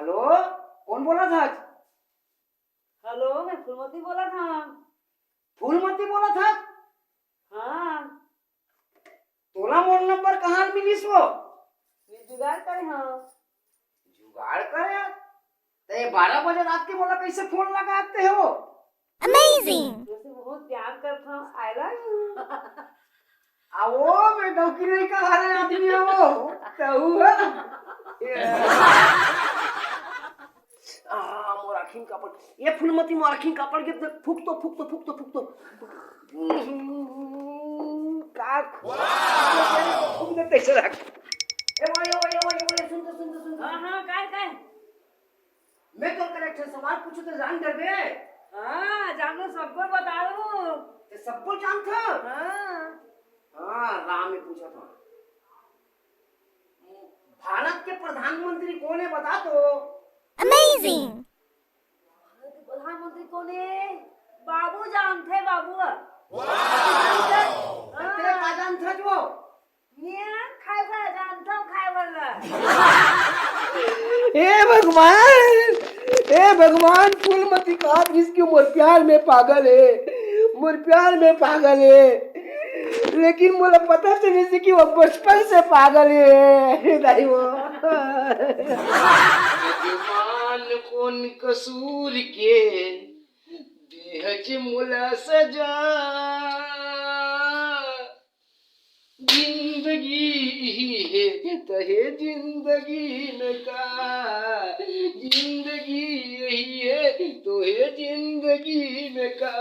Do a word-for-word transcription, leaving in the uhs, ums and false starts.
Hello, कोन बोलत हस? हेलो, मैं फूलमती बोलत हंव। फूलमती बोलत हस? हाँ। तोला मोर नंबर कहाँ ले मिलिस वो? मैं जुगाड़ करे हंव। जुगाड़ करे? त ये बारह बजे रात के मोला कइसे फोन लगाते हो? Amazing! तुमसे बहुत प्यार करता हूँ, I love you। आ वो मैं डौकी नहीं का हरे आदमी है वो, तहू है। ये आ, मोर आँखी म कापड़, ये फूलमती मोर आँखी म कापड़ के फूक तो, फूक तो, फूक तो, फूक तो। का फूक दे तइसे रख। ए, ओए, ओए, ओए, ओए, सुन तो, सुन तो, सुन तो। हाँ, हाँ, काय, काय? मैं तो करेक्ट है सवाल पूछूं तो जान डरबे? हाँ, जानो सबको बता दो। ते सबको जानता? हाँ। हाँ, राम में पूछा था। भारत के प्रधानमंत्री कौन है बता तो? Amazing! भारत के प्रधानमंत्री कौन है? बाबू जानते, बाबू। वाह! तेरे का जानता जो? मैं खाए बर जानता हूँ, खाए बर ला। हे भगवान, हे भगवान, फूलमती काहत रहिस कि मोर प्यार में पागल हे, मोर प्यार में पागल हे, लेकिन मोला पता चलिस कि वो बचपन से पागल हे। हे दाई वो। भगवान कोन कसूर के देहच मोला सजा। जिंदगी ही है तो हे जिंदगी में का, जिंदगी यही है तो हे जिंदगी में का।